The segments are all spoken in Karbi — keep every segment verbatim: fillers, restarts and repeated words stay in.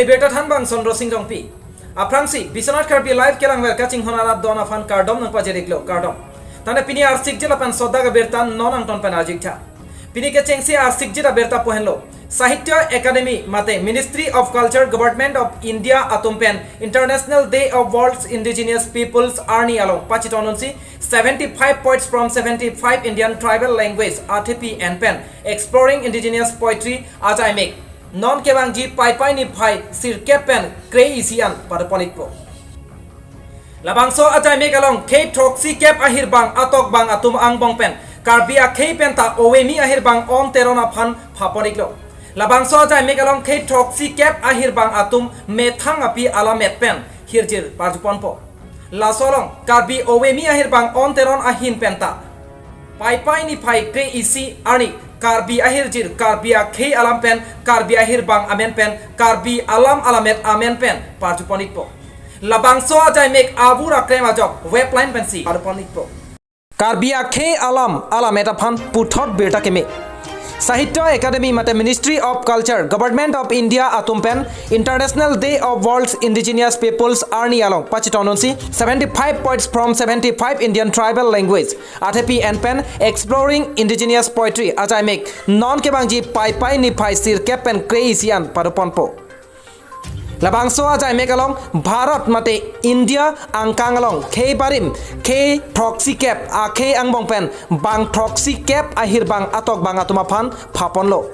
Birta thanbang Sondro Sing Rongpi. Aphrangsi Biswanath Karbi Live kelangver kachinghon arat don aphan kardom nangpajir-iklo, kardom. Tangte pini arsikjit lapen sodak abirta non angton pen arju-iktha. Pini kechengsi arsikjit abirta pu henlo. Sahitya Academy mate Ministry of Culture, Government of India atum pen International Day of World's Indigenous Peoples arni along pachiton dunsi seventy-five poets from seventy-five Indian tribal language athepi an pen Exploring Indigenous Poetry ajaimek non kevangji Paipai niphai sirkep pen kre-isi an padopon-ikpo. Labangso ajaimek along khei throksi kep ahirbang atokbang atum angbong pen Karbi akhei penta Owemi ahirbang On Teron aphan phapon-iklo. Labangso ajaimek along khei throksi kep ahirbang atum methang api alamet pen hirjir parjuponpo. Laso along Karbi Owemi ahirbang On Teron ahin penta Paipai niphai kre-isi arni Karbi ahirjir, Karbi akhei alam pen, Karbi ahirbang amen pen, Karbi alam alamet amen pen parjupon-ikpo. Labangso ajaimek abur akrem ajok webline pensi parjupon-ikpo. Karbi akhei alam alamet aphan puthot birta keme. Sahitya Academy mate Ministry of Culture, Government of India atum pen International Day of World's Indigenous Peoples arni along pachiton dunsi seventy-five poets from seventy-five Indian tribal language athepi an pen Exploring Indigenous Poetry ajaimek non kevangji Paipai niphai sirkep pen kre-isi an padoponpo. Labangso ajaimek along Bharat mate India angkang along khei barim khei throksi kep akhei angbong pen bang throksi kep ahirbang atokbang atum aphan phaponlo.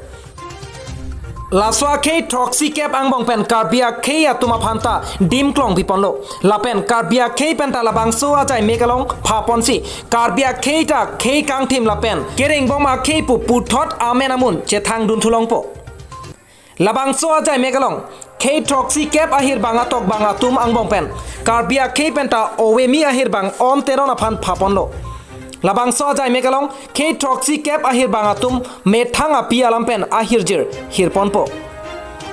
Laso akhei throksi kep angbong pen Karbi akhei atum aphanta dim klong piponlo. Lapen Karbi akhei penta labangso ajaimek along phaponsi Karbi akhei ta khei kangthim lapen kerengbom akhei pu puthot amen amun chethangdun thulongpo. Labangso ajaimek along khei throksi kep ahirbang atokbang atum angbong pen Karbi akhei penta Owemi ahirbang On Teron aphan phaponlo. Labangso ajaimek along khei throksi kep ahirbang atum methang api alam pen ahirjir hirponpo.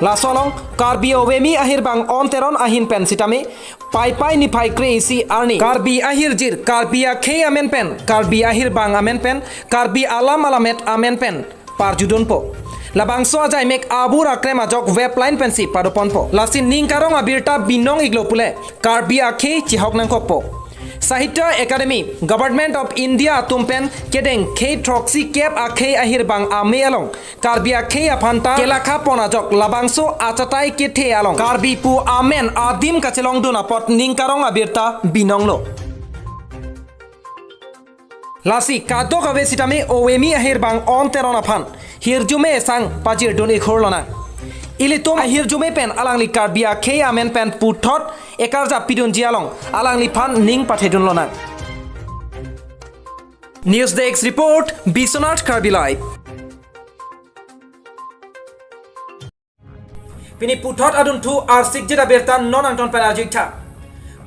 Laso along Karbi Owemi ahirbang On Teron ahin pen sitame Paipai niphai kre-isi arni Karbi ahirjir, Karbi akhei amen pen, Karbi ahirbang amen pen, Karbi alam alamet amen pen parjudunpo. Labangso ajaimek abur akrem ajok webline pensi padoponpo. Lasi ning karong abirta binong-iklo pule Karbi akhei chihok nangkokpo. Sahitya Academy, Government of India atum pen kedeng khei throksi kep akhei ahirbang amei along Karbi akhei aphanta kelakha pon ajok labangso achatai kethe along Karbi pu amen adim kachelongdun apot ning karong abirta binonglo. Lasi kadokave sitame Owemi ahirbang On Teron aphan hirjume sang pajirdun-ik hur lonang. Ilitum ahirjume pen alangli Karbi akhei amen pen puthot ekarjap pidunji along alangliphan ning pathedun lonang. News Desk Report, Biswanath Karbi Live. Pini puthot adunthu arsikjit abirta non angton pen arju-iktha.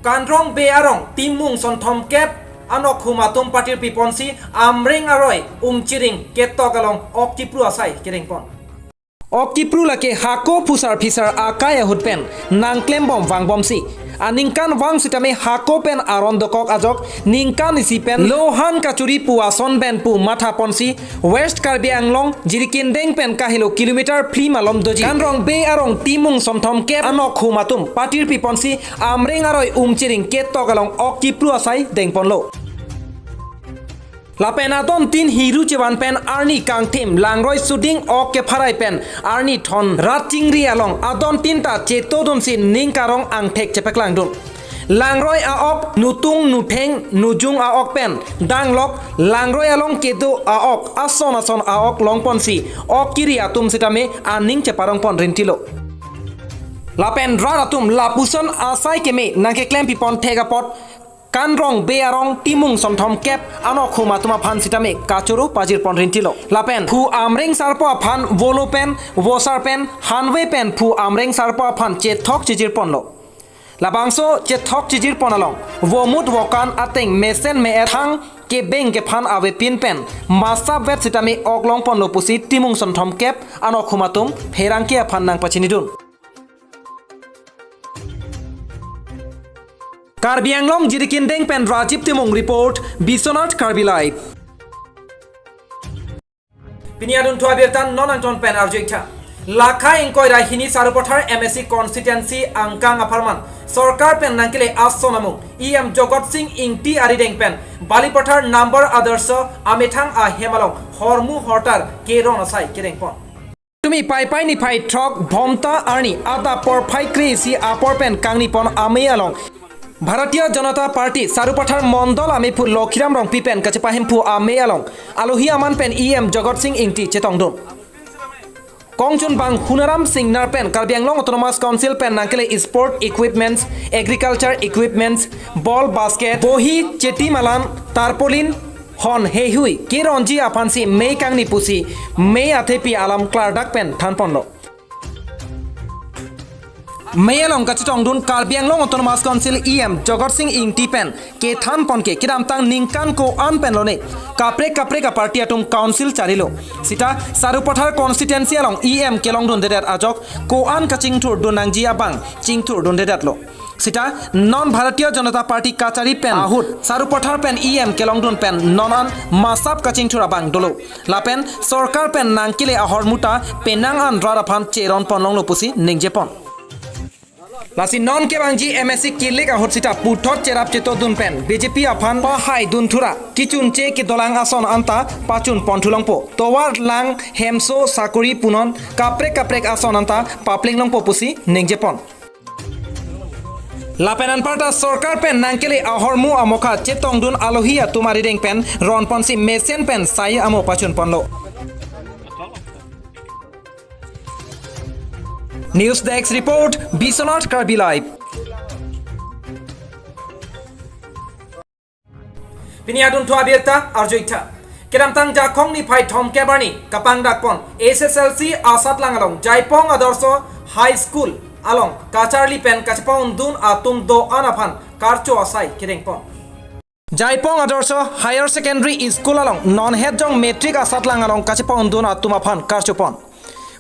Kanrong Bey arong Timung Sonthom Kep anokhum atum patir piponsi Amreng aroi Umchiring ketok along ok kipru asai kedengpon. Ok kipru lake hako phusar phisar akai ahut pen nangklembom vangbomsi aningkanvang sitame hako pen aron dokok ajok ningkan isi pen lohan kachuri pu ason pen pu mathaponsi West Karbi Anglong Jirikindeng pen kahelo kilometer phli malom doji Kanrong Bey arong Timung Sonthom Kep anokhum atum patir piponsi Amreng aroi Umchiring ketok along ok kipru asai dengponlo. Lapen adon tin hiru chevan pen arni kangthim langroi suding ok kepharai pen arni thon rat chingri along adon tin ta chetodunsi ning karong angthek chepaklangdun. Langroi a-ok, nutung nutheng nujung a-ok pen danglok, langroi along kedo a-ok, ason ason a-ok longponsi ok kiri atum sitame aning cheparongpon rintilo. Lapen rat atum lapuson asai keme nangkeklem pipon thek apot Kanrong Bey arong Timung Sonthom Kep anokhum atum aphan sitame kachoro pajirpon rintilo. Lapen phu Amreng sarpo aphan volo pen vosar pen hanve pen phu Amreng sarpo aphan chethok chijirponlo. Labangso chethok chijirpon along vomut vokan ateng mesen me-et thang kebeng kephan avepin pen masap vet sitame ok longponlo pusi Timung Sonthom Kep anokhum atum pherangke aphan nangpachinidun. Karbi Anglong Jirikindeng pen Rajiv Timung report, Biswanath Karbi Live. Pini adunthu abirta non angton pen arju-iktha. Lakha ingkoi ra hini Sarupathar M A C constituency angkang apharman sorkar pen nangkele ason amung E M Jagat Sing Engti arideng pen Balipathar Nambar Adarsha amethang ahem along hormu hortar keron asai kedengpon. Tumi Paipai niphai throk Bhomta arni adap porphai kre-isi apor pen kangnipon amei along Bharatiya Janata Party Sarupathar Mondol amephu Lokhiram Rongpi pen kachepahemphu amei along alohi aman pen E M Jagat Sing Engti chetongdun. Kongchunbang Hunaram Singnar pen Karbi Anglong Autonomous Council pen nangkele sport equipments, agriculture equipments, ball, basket, bohi, cheti malan, tarpaulin, hon heihui keronji aphansi mei kangni pusi mei athepi alam klardak pen thanponlo. Mei along kachetongdun Karbi Anglong Autonomous Council E M Jagat Sing Engti pen kethanpon ke kedamtang ningkan ko-an pen lone kaprek kaprek aparty atum council charilo. Sita Sarupathar constituency along E M kelongdundedet ajok ko-an kachingthurdun nangji abang chingthurdundedetlo. Sita non Bharatiya Janata Party kachari pen ahut Sarupathar pen E M kelongdun pen non an masap kachingthur abang dolo. Lapen sorkar pen nangkele ahormuta penang an rat aphan cheronpon longlo pusi ningjepon. Lasi non kevangji M A C kilik ahut sita puthot cherap chetodun pen B J P aphan pahai dunthura kichunche kedolang ason anta pachunpon thulongpo. Tovar lang, hemso, sakori punon kaprek kaprek ason anta paplenglongpo pusi ningjepon. Lapen anparta sorkar pen nangkele ahormu amokha chetongdun alohi atum arideng pen ronponsi mesen pen sai amo pachunponlo. News Desk Report, Biswanath Karbi Live. Pini adunthu abirta arjuitha. Kedamtang Jakhong niphai thomkep arni kapangdakpon S S L C asatlang along Jaipong Adarsha High School along kacharli pen kachepaundun atum do-an aphan karcho asai kedengpon. Jaipong Adarsha Higher Secondary School along non hetjong matric asatlang along kachepaundun atum aphan karchopon.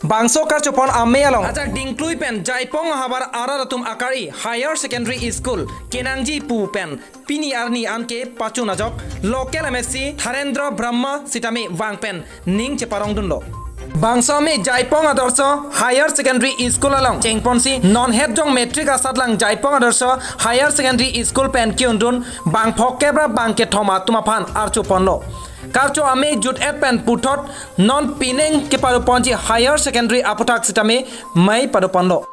Bangso karchopon amei along ajak dingklui pen Jaipong ahavar arat atum akari Higher Secondary School kenangji pu pen pini arni anke pachun ajok local M A C Dharendra Brahma sitame vang pen ning cheparongdunlo. Bangso amei Jaipong Adarsha Higher Secondary School along chengponsi non hetjong matric asatlang Jaipong Adarsha Higher Secondary School pen keundun bang phokep ra bang kethom atum aphan archoponlo. Karcho amei jut-et pen puthot non pining kepadoponji higher secondary aputhak sitame mei padoponlo.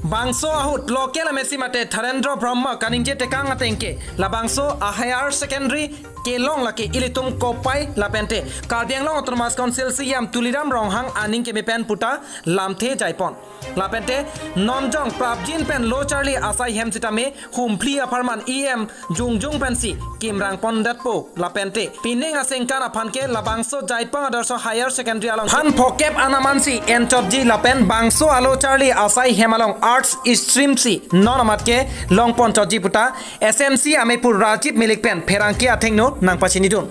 Bangso ahut local M A C mate Dharendra Brahma kaningje tekang atengke labangso a higher secondary kelong lake ilitum kopai lapente Karbi Anglong Autonomous Council C E M Tuliram Ronghang aning keme pen puta lamthe jaipon. Lapente nonjong prapjin pen lo charli asai hem sitame humphli apharman E M jongjong pensi kimrangpondetpo lapente pining asengkan aphan ke labangso Jaipong Adarsha Higher Secondary along phan phokep anamansi enchotji lapen bangso alo charli asai hem along arts stream si non amat ke longponchotji puta S M C amephu Rajiv Milik pen pherangke athengno nangpachinidun.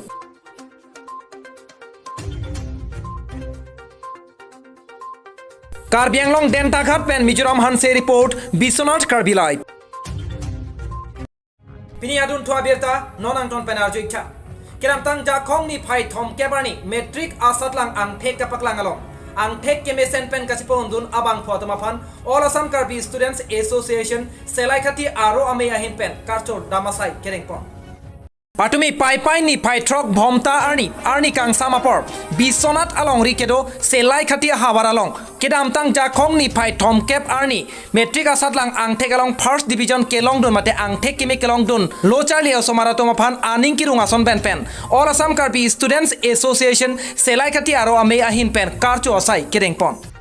Karbi Anglong Dentaghat pen Mizoram Hanse report, Biswanath Karbi Live. Pini adunthu abirta non angton pen arjuitha. Kedamtang Jakhong niphai thomkep arni matric asatlang angthek kapaklang along angthek kemesen pen kachepaundun abangphu atum aphan All Assam Karbi Students Association Selaikhathi aro amei ahin pen karcho dam asai kedengpon. Patumi Paipai niphai throk Bhomta arni, arni kangsam apor Biswanath alongri kedo Selaikhathi ahavar along kedamtang Jakhong niphai thomkep arni matric asatlang angthek along first division kelongdun mate angthek keme kelongdun lo charli osomar atum aphan aning kirung ason pen pen All Assam Karbi Students Association Selaikhathi aro amei ahin pen karcho asai kedengpon.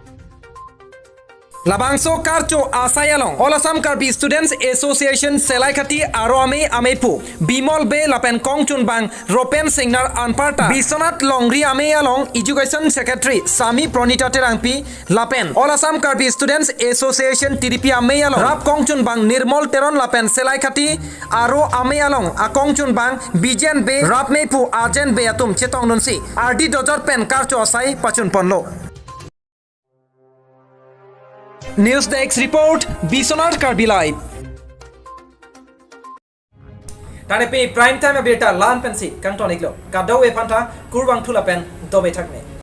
Labangso karcho asai along All Assam Karbi Students Association Selaikhathi aro amei amephu Bimol Bey lapen kongchunbang Ropen Singnar anparta Biswanath longri amei along Education Secretary Sami Pranita Terangpi lapen All Assam Karbi Students Association T D P amei along rap kongchunbang Nirmol Teron lapen Selaikhathi aro amei along akongchunbang Bijen Bey rap mephu Ajen Bey atum chetongdunsi ardi dojor pen karcho asai pachunponlo. News Desk Report, Biswanath Karbi Live. Tangte pini prime time abirta la-an pensi kangton-iklo. Kadokave aphanta kurvangthu lapen dome thakme.